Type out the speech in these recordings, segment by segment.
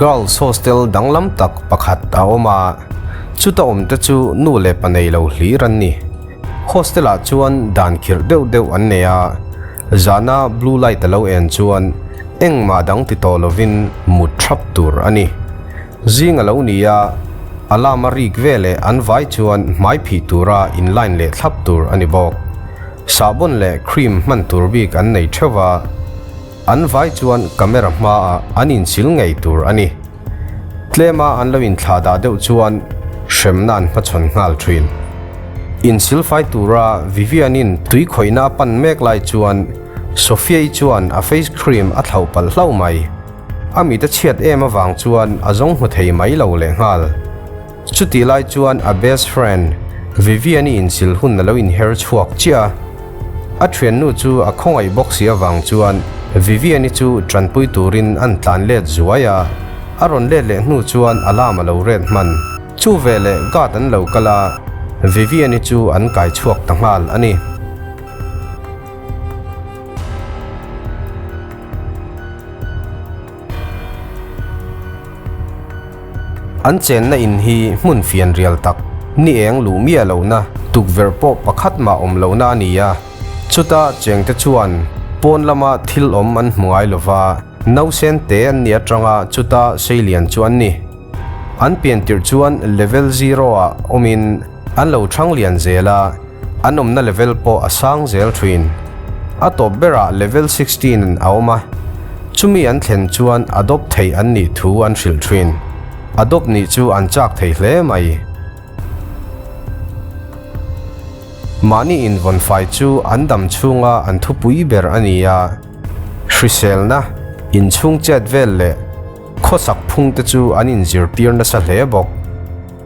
Girls Hostel danglam tak pakhat a awm a, chuta awmte chu nu leh pa nei lo hlir an ni. Hostel ah chuan dan khirh deuh deuh an nei a, zana blue light a lo en chuan engmah dang ti tawh lovin mut thap tur a ni. Zing a lo ni a, alarm a rik veleh an vai chuan hmai phih tura in line leh thlap tur a ni bawk. Sahbawn leh cream hman tur bik an nei theuh a, an vai chuan camera hmaah an insil ngei tur a ni. Tlema an lo inthlah dah deuh chuan hremna an hmachhawn nghal thin. Insil fai tura Vivian-in tui khawihna a pan mek lai chuan Sophia-i chuan a face cream a thlauh palh hlauh mai. A mit a chhiat em avang chuan a zawng hmu thei mai lo lehnghal. Chutih lai chuan a best friend Vivian-i insil hun a lo inher chhuak chiah a. A thiannu chu a khawngaih bawk si avang chuan Vivian-i chu tanpui turin an tlan let zuai a. A rawn let leh hnu chuan alarm a lo ret hman. Chu veleh guard an lo kal a, Vivian-i chu an kai chhuak ta nghal a ni. An chenna in hi hmun fian rial tak, ni eng luh miah lohna, tukverh pawh pakhat mah awm lohna a ni a. Chuta chengte chuan pawn lama thil awm an hmu ngai lova, nausen te an ni atanga chuta seilian chu an ni. An pian tirh chuan level zero ah awmin an lo thang lian zel a, an awmna level pawh a sang zel thin. A tawp berah level 16 a awm a, chumi an thlen chuan adopt theih an nih thu an hrilh thin. Adopt nih chu an chak thei hle mai. Mahni invawn fai chu an dam chhunga an thupui ber a ni a, hriselna, inchhung chet vel leh khawsak phung te chu an inzirtir nasa hle bawk.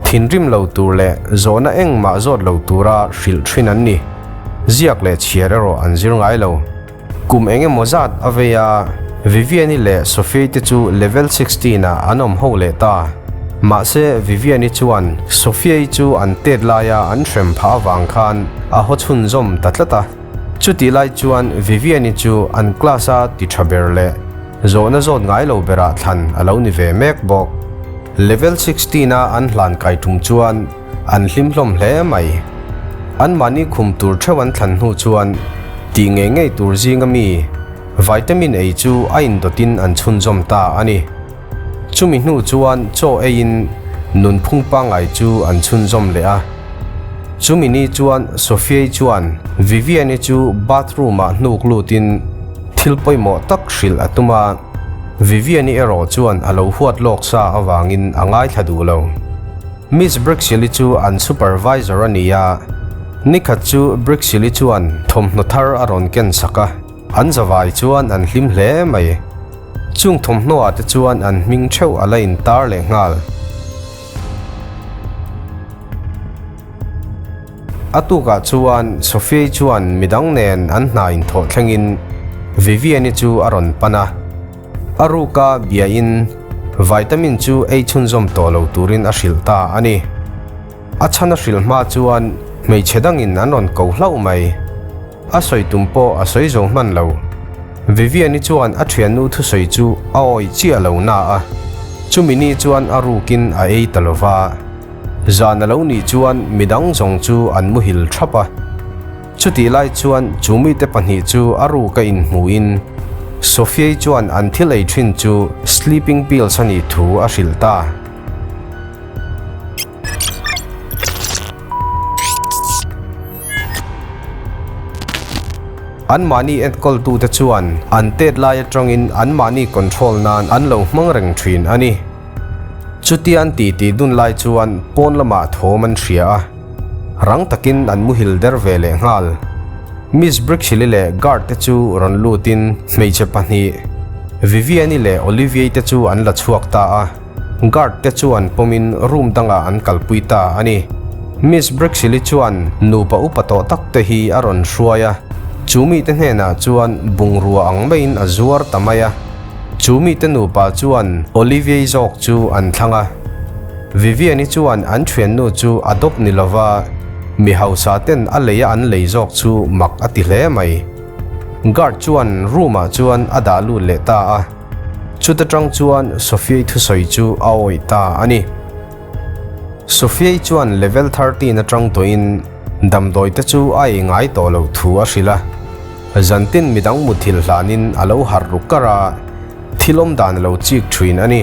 Thinrim lo tur leh zawhna engmah zawt lo tura hrilh thin an ni. Ziak leh chhiar erawh an zir ngai lo. Kum eng emaw zat a vei a, Vivian-i leh Sophie te chu level 16 ah an awm ho leh ta. Mahse Vivian-i chuan Sophia-i chu an tet laia an hrem phah avang khan a haw chhunzawm ta tlat a. Chutih lai chuan Vivian-i chu an class-a ti tha ber leh Zawhna zawt ngai lo berah thlan a lo ni ve mek bawk. Level 16 a an hlan kai tum chuan an hlim hlawm hle mai. Anmahni khum tur theuh an thlan hnu chuan tih ngei ngei tur zinga mi vitamin ei chu a indawtin an chhunzawm ta a ni. Chumi hnu chuan chaw eiin nunphung pangngai chu an chhunzawm leh a. Chumi ni chuan Sophia-i chuan Vivian-i chu bathroom-ah hnuk lutin thil pawimawh tak hrilh a tum a, Vivian-i erawh chuan a lo huat lawk sa avangin a ngaithla duh lo. Miss Brixley chu an supervisor a ni a, nikhat chu Brixley chuan thawmhnaw thar a rawn ken sak a, an zavai chuan an hlim hle mai. Chung thawmhnaw ah te chuan an hming theuh a la intar leh nghal. A tukah chuan Sophia-i chuan midang nen an hna inthawh thlengin Vivian-i chu a rawn pan a. A ruka biain vitamin chu ei chhunzawm tawh lo turin a hrilh ta a ni. A chhan a hrilh hma chuan hmeichhe dangin an rawn ko hlauh mai. A sawi tum pawh a sawi zo hman lo. Vivian-i chuan a thiannu thusawi chu a awih chiah lo na a, chumi ni chuan a rukin a ei ta lo va. Zan a lo nih chuan midang zawng chu an muhil thap a. Chutih lai chuan chu mite pahnih chu a ruk a inhmuhin Sophia-i chuan an thil ei thin chu sleeping pills a nih thu a hrilh ta. Anmahni enkawltute chuan an tet lai atangin anmahni control nan an lo hmang reng thin a ni. Chutia an titi dun lai chuan pawn lamah thawm an hria a, rang takin an muhil der ve leh nghal. Miss Brixley leh guard te chu rawn lutin hmeichhe pahnih, Vivian-i leh Olivier-i te chu an la chhuak ta a. Guard te chuan pawmin room dangah an kalpui ta a ni. Miss Brixley chuan nupa upa tawh tak te hi a rawn hruai a, chu mite hnenah chuan bungrua ang maiin a zuar ta mai a. Chu mite nupa chuan Olivier zawk chu an thlang a. Vivian-i chuan an thiannu chu a dawp ni lova, mi hausa ten a lei a an lei zawk chu mak a ti hle mai. Guard chuan room ah chuan a dah lut leh ta a. Chuta tang chuan Sophia-i thusawi chu a awih ta a ni. Sophia-i chuan level 13 atang tawhin damdawi te chu a ei ngai tawh loh thu a hrilh a. Zantin midang muthilh hlanin a lo harh ru kar a, thil awm dan a lo chik thin a ni.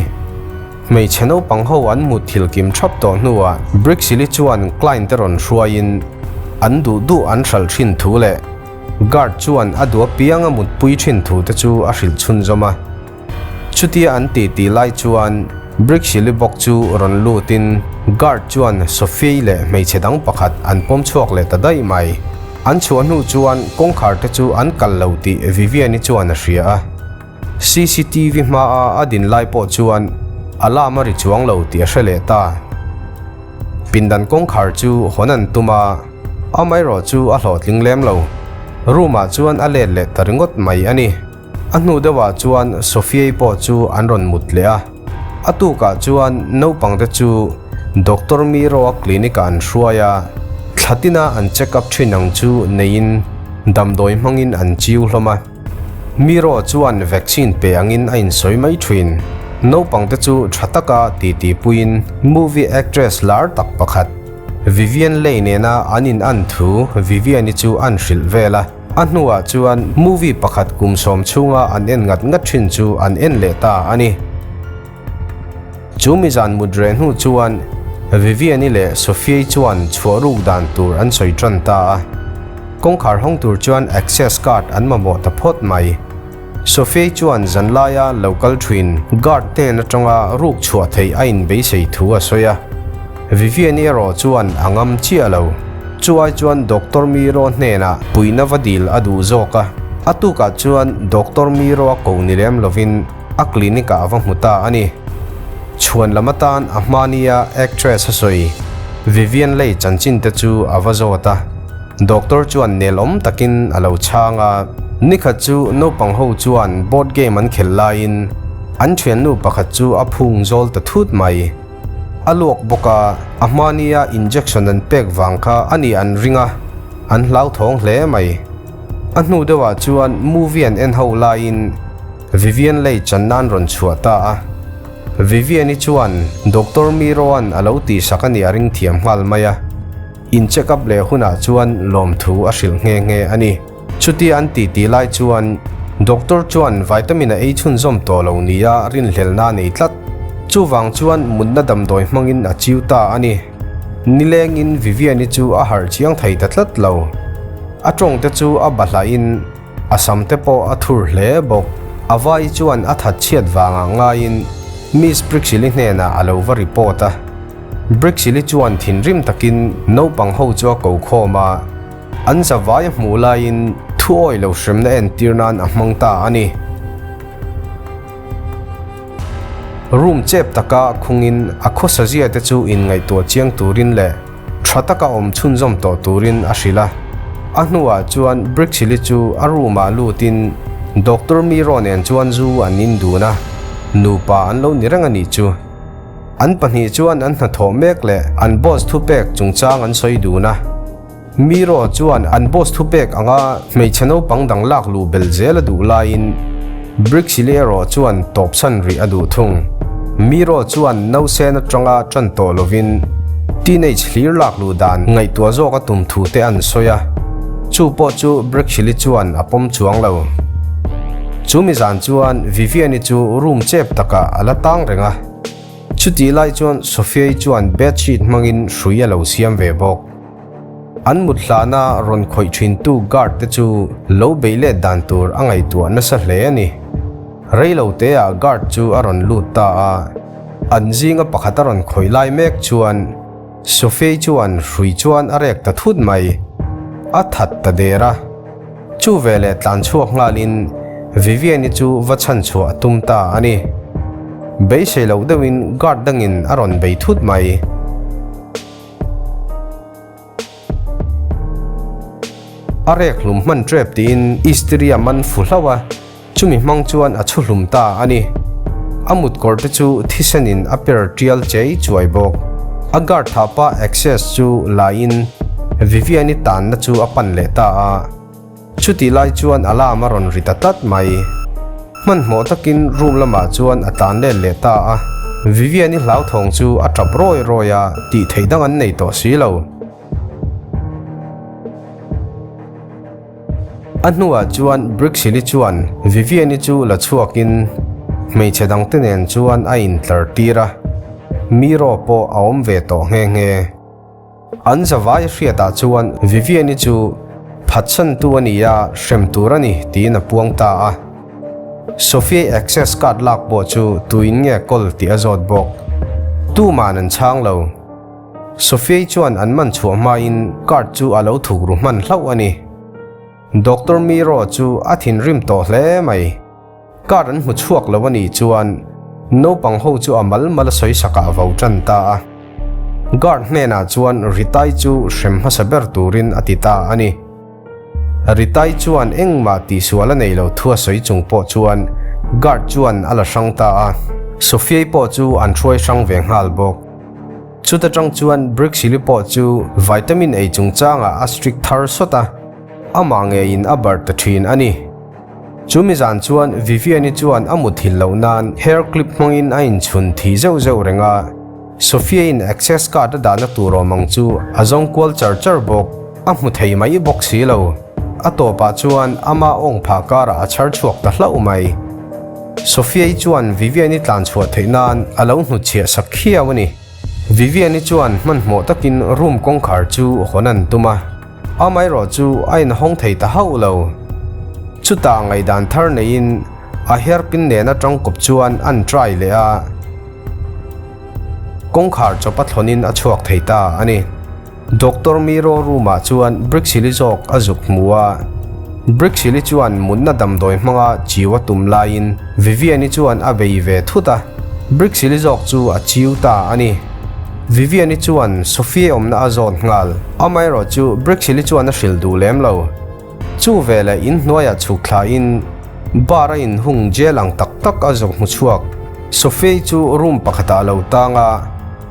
Hmeichhe naupang ho an muthilh kim thap tawh hnuah Brixley chuan client te rawn hruaiin an duh duh an hralh thin thu leh Guard chuan a duh apiang a mutpui thin thu te chu a hrilh chhunzawm a. Chutia an titi lai chuan Brixley bawk chu rawn lutin guard chuan Sophie leh hmeichhe dang pakhat an pawm chhuak leh ta daih mai. An chhuah hnu chuan kawngkhar te chu an kal lo tih Vivian-i chuan a hria a. Cctv hmaa a din lai pawh chuan alarm a ri chuang lo tih a hre leh ta. Pindan kawngkhar chu hawn an tum a, amaherawh chu a hlawhtling lem lo. Room ah chuan a let leh ta ringawt mai a ni. A hnu deuhah chuan Sophia-i pawh chu an rawn mut leh a. A tukah chuan naupangte chu Doctor Miro-a clinic-ah an hruai a, thla tina an check up thin ang chu neiin damdawi hmangin an chiu hlawm a. Miro chuan vaccine pe angin a insawi mai thin. Naupangte chu tha taka titi puiin movie actress lar tak pakhat Vivian Leigh nena an in an thu Vivian-i chu an hrilh vel a. A hnuah chuan movie pakhat kum sawm chhunga an en ngat ngat thin chu an en leh ta a ni. Chu mizan mut reh hnu chuan Vivian-i leh Sophia-i chuan chhuah ruk dan tur an sawi tan ta a. Kawngkhar hawng tur chuan access card an mamawh ta phawt mai. Sophia-i chuan zanlaia lo kal thin guard hnen atanga ruk chhuah theih a inbeisei thu a sawi a. Vivian-i erawh chuan a ngam chiah lo. Chu ai chuan Doctor Miro hnenah puihna va dil a duh zawk a. A tukah chuan Doctor Miro a ko ni lem lovin, A clinic ah a va hmu ta a ni. Chhuan lam atan a hmania actress a sawi Vivian Leigh chanchin te chu a va zawt a. Doctor chuan nelawm takin a lo chhang a. Nikhat chu naupang ho chuan board game an khelh laiin an thiannu pakhat chu a phung zawl ta thut mai. A luak bawk a, a hmania injection an pek vang kha a ni an ring a, an hlauthawng hle mai. A hnu deuhah chuan movie an en ho laiin Vivian lei chan nan rawn chhuah ta a. Vivian-i chuan Doctor Miro-a'n a lo tihsak a nih a ring thiam nghal mai a. In check up leh hunah chuan lawmthu a hrilh nghe nghe a ni. Chutia an titi lai chuan Doctor chuan vitamin a ei chhunzawm tawh lo nia rinhlelna a nei tlat. Chuvang chuan mutna damdawi hmangin a chiu ta a ni. Nilengin Vivian-i chu a harh chiang thei ta tlat lo. A tawngte chu a bahlahin A sam te pawh a thur hle bawk. A vai chuan a that chhiat vangah ngaiin Miss Brixley hnenah a lo va report a. Brixley chuan thinrim takin naupang ho chu a ko khawm a, an zavai a hmuh laiin thu awi lo hremna entir nan a hmang ta a ni. Room chep taka khungin a khawsazia te chu inngaihtuah chiang turin leh Tha taka awm chhunzawm tawh turin a hrilh a. A hnuah chuan Brixley chu a room ah lutin Doctor Miro nen chuan zu an in dun a, nupa an lo ni reng a nih chu. An pahnih chuan an hnathawh mek leh an boss thupek chungchang an sawi dun a. Miro chuan an boss thupek anga hmeichhe naupang dang lak luh bel zel a duh laiin Brixley erawh chuan tawpsan rih a duh thung. Miro chuan nausen atanga tan tawh lovin teenage hlir lak luh dan ngaihtuah zawk a tum thu te an sawi a, chu pawh chu Brixley chuan a pawm chuang lo. Chu mi zan chuan Vivian-i chu room chep takah a la tang reng a, chutih lai chuan Sophia-i chuan bedsheet hmangin hrui a lo siam ve bawk. An mut hlana rawn khawih thintu guard te chu lo beih let dan tur a ngaihtuah nasa hle a ni. Rei lo teah guard chu a rawn lut ta a, an zinga pakhat a rawn khawih lai mek chuan Sophie chuan hrui chuan a rek ta thut mai. A that ta der a. Chu veleh tlan chhuak nghalin Vivian-i chu va chhan chhuah a tum ta a ni. Beisei loh deuhin guard dangin a rawn bei thut mai. A rek hlum hman trep tiin Istiria man fu hlauh a, chumi hmang chuan a chhu hlum ta a ni. A mutkawr te chu thisenin a per tial chei chuai bawk. A guard thahpa access chu laiin Vivian-i tanna chu a pan leh ta a. Chutih lai chuan alarm a rawn ri ta tlat mai. Hmanhmawh takin room lamah chuan a tlan let leh ta a. Vivian-i hlauthawng chu a tap rawi rawi a, tih theih dang an nei tawh si lo. A hnuah chuan Brixley chuan Vivian-i chu la chhuakin hmeichhe dangte nen chuan a intlar tir a, Miro pawh a awm ve tawh nghe nghe. An zavai hriatah chuan Vivian-i chu phatsantu a ni a, hrem tur a ni tiin a puang ta a. Sophia-i access card lak pawh chu tuin nge kawl tih a zawt bawk. Tuman an chhang lo. Sophia-i chuan an man chhuah hmain card chu a lo thuk ru hman hlauh a ni. Doctor Miro chu a thinrim tawh hle mai. Card an hmu chhuak lo a nih chuan naupang ho chu a mal mal a sawi sakah a vo tan ta a. Guard hnenah chuan Ritai chu hrem hmasa ber turin a ti ta a ni. Ritai chuan engmah tihsual a nei lo thu a sawi chung pawh chuan guard chuan a la hrang ta a. Sophia-i pawh chu an hruai hrang ve nghal bawk. Chuta tang chuan Brixili pawh chu vitamin ei chungchangah a strict thar sawt a, amah ngeiin a barh ta thin a ni. Chu mi zan chuan Vivian-i chuan a muthilh loh nan hair clip hmangin a inchhun thi zeuh zeuh reng a, Sophia-in access card a dahna tur awm ang chu a zawng kual char char bawk, a hmu thei mai bawk si lo. A tawpah chuan ama awng phah karah a chhar chhuak ta hlauh mai. Sophia-i chuan Vivian-i tlan chhuah theih nan a lo hnutchhiah sak khiau a ni. Vivian-i chuan hmanhmawh takin room kawngkhar chu hawn an tum a. Amaherawh chu a inhawng thei ta hauh lo. Chutah ngaihdan thar neiin a hairpin nen atang kawp chuan an try leh a, kawngkhar chawp a thlawnin a chhuak thei ta a ni. Doctor Miro room ah chuan Brixili zawk a zuk hmu a, Brixili chuan mutna damdawi hmanga chiu a tum laiin Vivian-i chuan a bei ve thut a, Brixili zawk chu a chiu ta a ni. Vivian-i chuan Sophie awmna a zawt nghal. Amaherawh chu Brixili chuan a hrilh duh lem lo. Chu veleh in hnuaiah chhuk thlain bar a inhung jail ang tak tak a zawk hmu chhuak. Sophie chu room pakhatah a lo tang a,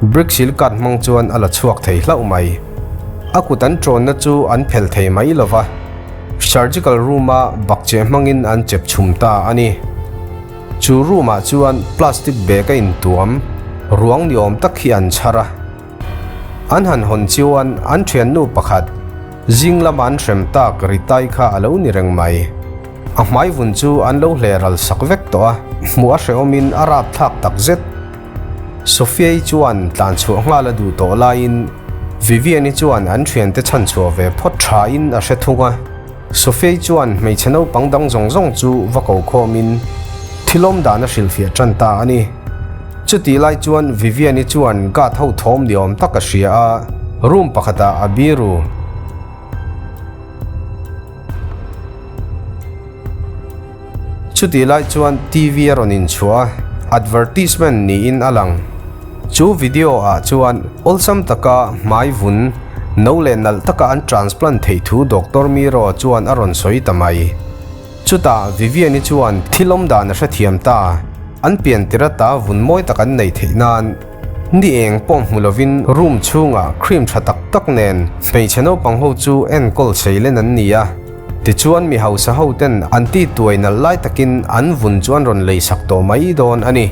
Brixil card hmang chuan a la chhuak thei hlauh mai. A kut an tawnna chu an phelh thei mai lo va, surgical room-a bakcheh hmangin an chep chhum ta a ni. Chu room ah chuan plastic bag a intuam ruang ni awm tak hi an chhar a. An han hawn chuan an thiannu pakhat zing lama an hrem tak Ritai kha a lo ni reng mai. A hmai vun chu an lo hle ral sak vek tawh a, hmuh a hrehawmin a rapthlak tak zet. Sophia-i chuan tlan chhuah nghal a duh tawh laiin Vivian-i chuan an thiante chhan chhuah ve phawt thain a hre thung a. Sophia-i chuan hmeichhe naupang dang zawng zawng chu va ko khawmin thilawm dan a hrilhfiah tan ta a ni. Chutih lai chuan Vivian-i chuan guard ho thawm ni awm tak a hria a, room pakhatah a biru. Chutih lai chuan TV a rawn inchhuah a, advertisement niin a lang. Chu video ah chuan awlsam taka hmai vun, no leh nalh taka an transplant theih thu Doctor Miro chuan a rawn sawi ta mai. Chutah Vivian-i chuan thil awm dan a hrethiam ta, an pian tir ata vun mawi tak an neih theih nan ni eng pawh hmu lovin room chhungah cream tha tak tak nen hmeichhe naupang ho chu enkawl seilen an ni a. Tichuan mi hausa ho ten an ti tuai nalh lai takin an vun chu an rawn lei sak tawh mai dawn a ni.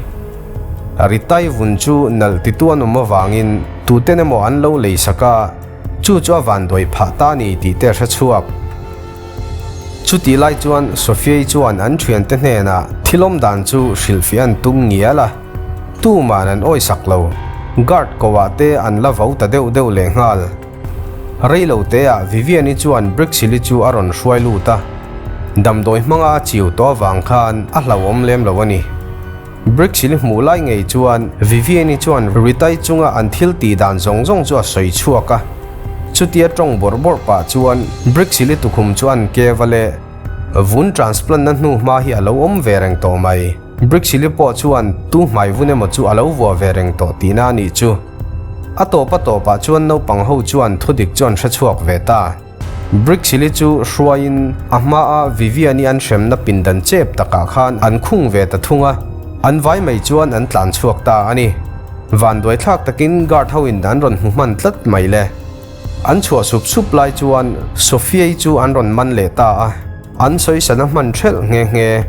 Ritai vun chu nalh titu an awm avangin tuten emaw an lo lei sak a, chu chu a vanduai phah ta ni tih te a hre chhuak. Chutih lai chuan Sophia-i chuan an thiante hnenah thil awm dan chu hrilhfiah an tum ngial a, tuman an awisak lo. Guard ko ah te an la vo ta deuh deuh lehnghal. Rei lo teah Vivian-i chuan Brixili chu a rawn hruai lut a, damdawi hmanga a chiu tawh avang khan a hlauhawm lem lo a ni. Brixili hmuh lai ngei chuan Vivian-i chuan Ritai chunga an thil tih dan zawng zawng chu a sawi chhuak a. Chutia tawng bawrh bawrh pah chuan Brixili tukhum chu an kev a le. Vun transplant na hnu hma hi a lo awm ve reng tawh mai. Brixili pawh chuan tu hmai vun emaw chu a lo vuah ve reng tawh tihna a nih chu. A tawp a tawpah chuan naupang ho chuan thudik chu an hre chhuak ve ta. Brixili chu hruaiin a hmaa Vivian-i an hremna pindan chep takah khan an khung ve ta thung a, an vai mai chuan an tlan chhuak ta a ni. Vanduai thlak takin guard ho in an rawn hmu hman tlat mai le. An chhuah sup sup lai chuan Sophia-i chu an rawn man leh ta a, an sawisana hman thelh nghe nghe.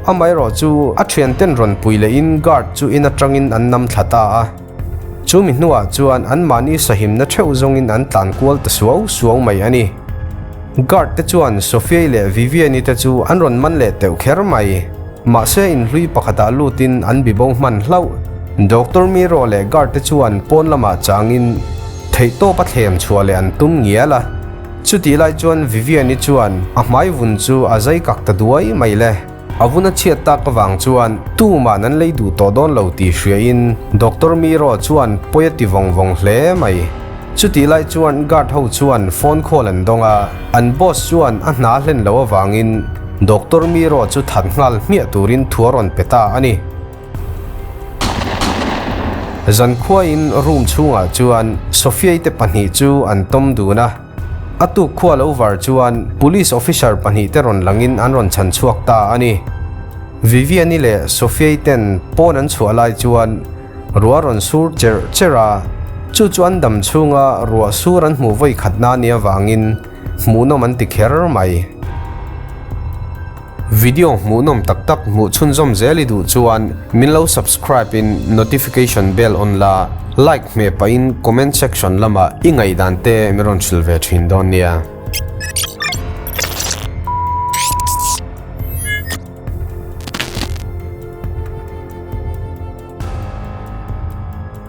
Amaherawhchu, a thianten rawn pui lehin guard chu in atangin an nam thla ta a. Chu mi hnuah chuan anmahni sahimna theuh zawngin an tlan kual ta suau suau mai a ni. Guard te chuan Sophia-i leh Vivian-i te chu an rawn man leh teuh kher mai. Mahse inhlui pakhatah lutin an bibo hman hlauh. Doctor Miro leh guard te chuan pawn lamah changin theihtawp a thlem chhuah leh an tum ngial a. Chutih lai chuan Vivian-i chuan a hmai vun chu a zai kak ta duai mai le. A vun a chhiat tak avang chuan tuma'n an lei duh tawh dawn lo tih hriain Doctor Miro chuan pawi a ti vawng vawng hle mai. Chutih lai chuan guard ho chuan phone call an dawng a, an boss chuan a hna hlen loh avangin Doctor Miro chu that nghal hmiah turin thu a rawn pe ta a ni. Zankhuain room chhungah chuan Sophia-i te pahnih chu an tawm dun a. A tuk khua lo var chuan Police officer pahnih te rawn langin an rawn chhan chhuak ta a ni. Vivian-i leh Sophia-i ten pawn an chhuah lai chuan ruah rawn sur cherh cherh a, chu chu an dam chhunga ruah sur an hmuh vawi khatna a nih avangin hmuhnawm an ti kher mai. Video hmuhnawm tak tak hmuh chhunzawm zel i duh chuan min lo subscribe in notification bell on la, like hmeh pahin comment section lamah i ngaihdan te min rawn hrilh ve thin dawn nia.